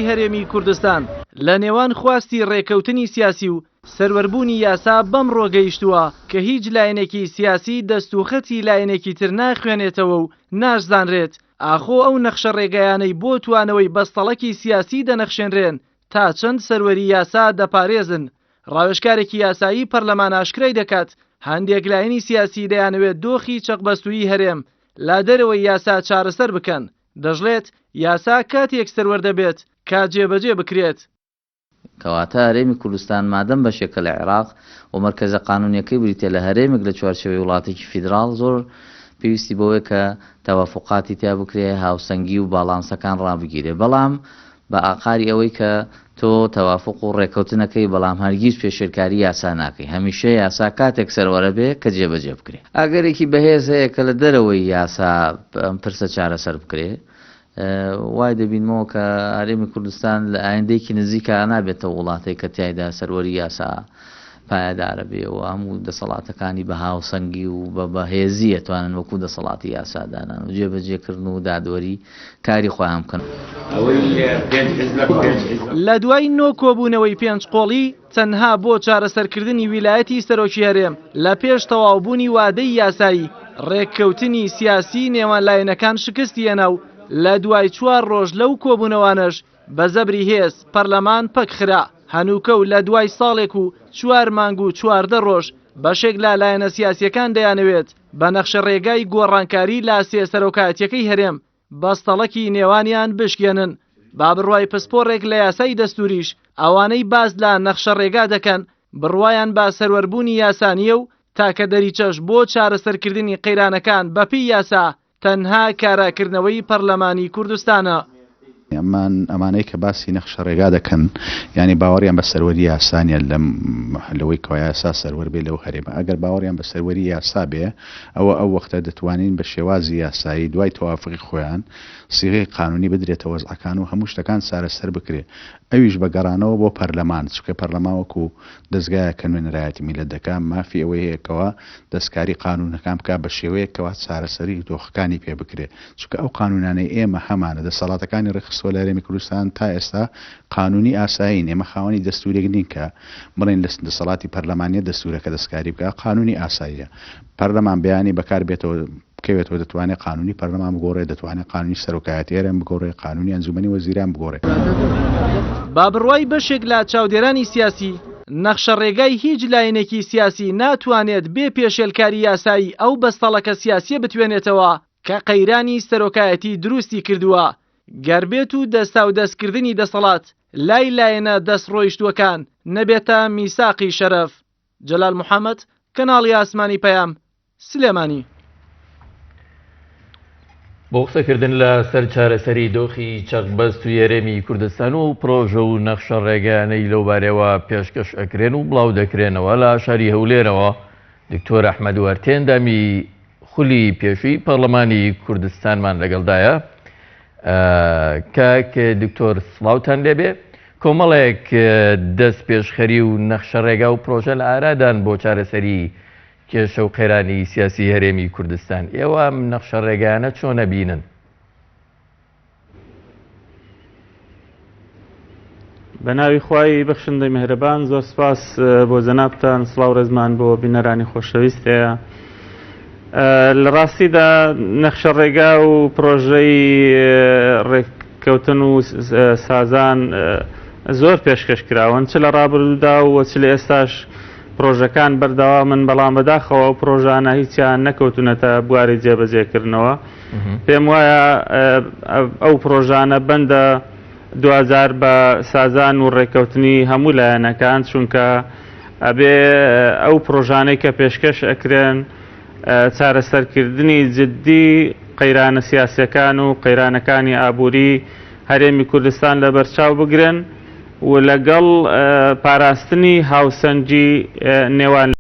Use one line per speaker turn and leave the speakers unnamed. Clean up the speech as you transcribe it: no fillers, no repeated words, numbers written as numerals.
هەرێمی کوردستان لە نێوان خواستی ڕێکەوتنی سیاسی و سەروەربوونی یاسا بەمڕۆ گەیشتووە کە هیچ لایەنێکی سیاسی دەست و خەتی لایەنێکی تر ناخوێنێتەوە و ناشزانرێت ئاخۆ ئەو نەخشە ڕێگایانەی بۆ توانەوەی بەستەڵەکی سیاسی دەنەخشێنرێن تا چەند سەروەری یاسا دەپارێزن. ڕاوێژکارێکی یاسایی پەرلەمان ئاشکرای دەکات، هەندێک لایەنی سیاسی دەیانەوێت دۆخی چەقبەستوویی هەرێم لە دەرەوەی یاسا چارەسەر بکەن، دەشڵێت، یاسا کاتێک سەروەر دەبێت کە جێبەجێ بکرێت.
کەواتە هەرێمی کوردستان مادەم بەشێکە لە عێراق و مەرکەزە قانونیەکەی بریتیە لە هەرێمێک لە چوارچێوەی وڵاتێکی فیدراڵ زۆر پێویستی بەوەیە کە تەوافوقاتی تیا بکرێ هاوسەنگی و باڵانسەکان ڕابگیرێ بەڵام بە ئاقاری ئەوەی کە تۆ تەوافوق و ڕێکەوتنەکەی بەڵام هەرگیز پێشێلکاری یاسا ناکەی هەمیشە یاسا کاتێک سەروەرە بێ کە جێبەجێ بکرێ. ئەگەرێکی بەهێز هەیە کە لە دەرەوەی یاسا ئەم پرسە چارەسەر بکرێ وای دەبینمەوە کە هەرێمی کوردستان لە ئایندەیەکی نزیکا نابێتە وڵاتێک کە تیایدا سەروەری یاسا پایەدارە بێ و هەموو دەسەڵاتەکانی بە هاوسەنگی و بە بەهێزی ئەتوانن وەکو دەسەڵاتی یاسادانان و جێبەجێکردن و دادوەری کاری خۆیان بکەن.
لە دوای نۆ کۆبوونەوەی پێنج قۆڵی تەنها بۆ چارەسەرکردنی ویلایەتی سەرۆکی هەرێم لە پێش تەواوبوونی وادەی یاسایی، ڕێککەوتنی سیاسی نێوان لایەنەکان شکستی هێنا و لە دوای چوار ڕۆژ لەو کۆبوونەوانەش بە زەبری هێز پەرلەمان پەکخرا. هەنووکە و لە دوای ساڵێک و چوار مانگ و 14 ڕۆژ بەشێک لە لایەنە سیاسییەکان دەیانەوێت بە نەخشەڕێگای گۆڕانکاری لە سێ سەرۆکایەتییەکەی هەرێم بەستەڵەکی نێوانیان بشکێنن. با بڕوای پسپۆڕێک لە یاسای دەستووریش ئەوانەی باس لە نەخشەڕێگا دەکەن بڕوایان بە سەروەربوونی یاسا نییە و تاکە دەریچەش بۆ چارەسەرکردنی قەیرانەکان بەپێی یاسا تەنها کاراکردنەوەی پەرلەمانی کوردستانە.
ئەمان ئەمانەی کە باسی نەخشە ڕێگا دەکەن یانی باوەڕیان بە سەروەری یاسا نیە لەم لەوەی کەوا یاسا سەروەر بێ لەو هەرێمە ئەگەر باوەڕیان بە سەروەری یاسا بێ ئەوە ئەو وەختە دەتوانین بە شێوازی یاسایی دوای تەوافقی خۆیان سیغەی قانونی بدرێتە وەزعەکان و هەموو شتەکان چارەسەر بکرێ ئەویش بە گەڕانەوە بۆ پەرلەمان چونکە پەرلەمان وەکو دەزگایەک کە نوێنەرایەتی میللەت دەکا مافی ئەوەی هەیە کەوا دەستکاری قانونەکان بکا بە شێوەیەک کەوا چارەسەری دۆخەکانی پێ بکرێ چونکە ئەو قانونانەی ئێمە هەمانە دەسەڵاتەکانی ڕێکخستوە لە هەرێمی کوردستان تا ئێستا قانونی ئاسایین ئێمە خاوەنی دەستورێک نین کە بڵێین لە دەسەڵاتی پەرلەمانیە دەستورەکە دەستکاری بکا قانونی ئاساییە پەرلەمان بەیانی بەکار بێتەوە بکەوێتەوە دەتوانێت قانونی پەرلەمان بگۆڕێ، دەتوانێت قانونی سەرۆکایەتی هەرێم بگۆڕێ، قانونی ئەنجومەنی وەزیران بگۆڕێ.
بە بڕوای بەشێک لە چاودێرانی سیاسی، نەخشەڕێگای هیچ لایەنێکی سیاسی ناتوانێت بێ پێشێلکاری یاسایی ئەو بەستەڵەکە سیاسیە بتوێنێتەوە کە قەیرانی سەرۆکایەتی دروستی کردووە، گەر بێت و دەستاودەستکردنی دەسەڵات لای لایەنە دەستڕۆیشتووەکان نەبێتە میساقی شەرەف. جەلال محەمەد، کەناڵی ئاسمانی پەیام، سلێمانی.
بۆ قسەکردن لە سەر چارەسەری دۆخی چەقبەستووی هەرێمی کوردستان و پرۆژە و نەخشە ڕێگایانەی لەوبارەیەوە پێشکەش ئەکرێن و بڵاو دەکرێنەوە لە شاری هەولێرەوە دکتۆر ئەحمەد وەرتێ ئەندامی خولی پێشووی پەرلەمانی کوردستانمان لەگەڵدایە کاک دکتۆر سڵاوتان لێبێ کۆمەڵێک دەست پێشخەری و نەخشە ڕێگا و پرۆژە لە ئارادان بۆ چارەسەری کێشە و قەیرانی سیاسی هەرێمی کوردستان، ئێوە ئەم نەخشە ڕێگایانە چۆن ئەبینن؟
بە ناوی خوای بەخشندەی مهرەبان زۆر سپاس بۆ جەنابتان سڵاو ڕێزمان بۆ بینەرانی خۆشەویست هەیە لە ڕاستیدا نەخشە ڕێگا و پرۆژەی ڕێککەوتن و سازان زۆر پێشکەش کراون چ لە ڕابردوودا و چ لە ئێستاش پرۆژەکان بەردەوامن، بەڵام بەداخەوە ئەو پرۆژانە هیچیان نەکەوتونەتە بواری جێبەجێکردنەوە. پێم وایە ئەو پرۆژانە بەندە دواجار بە سازان و ڕێککەوتنی هەموو لایەنەکان، چونکە ئەبێ ئەو پرۆژانەی کە پێشکەش ئەکرێن چارەسەرکردنی جددی قەیرانە سیاسیەکان و قەیرانەکانی ئابووری هەرێمی کوردستان لەبەرچاو بگرن. و لەگەڵ پاراستنی هاوسەنگی نێوان.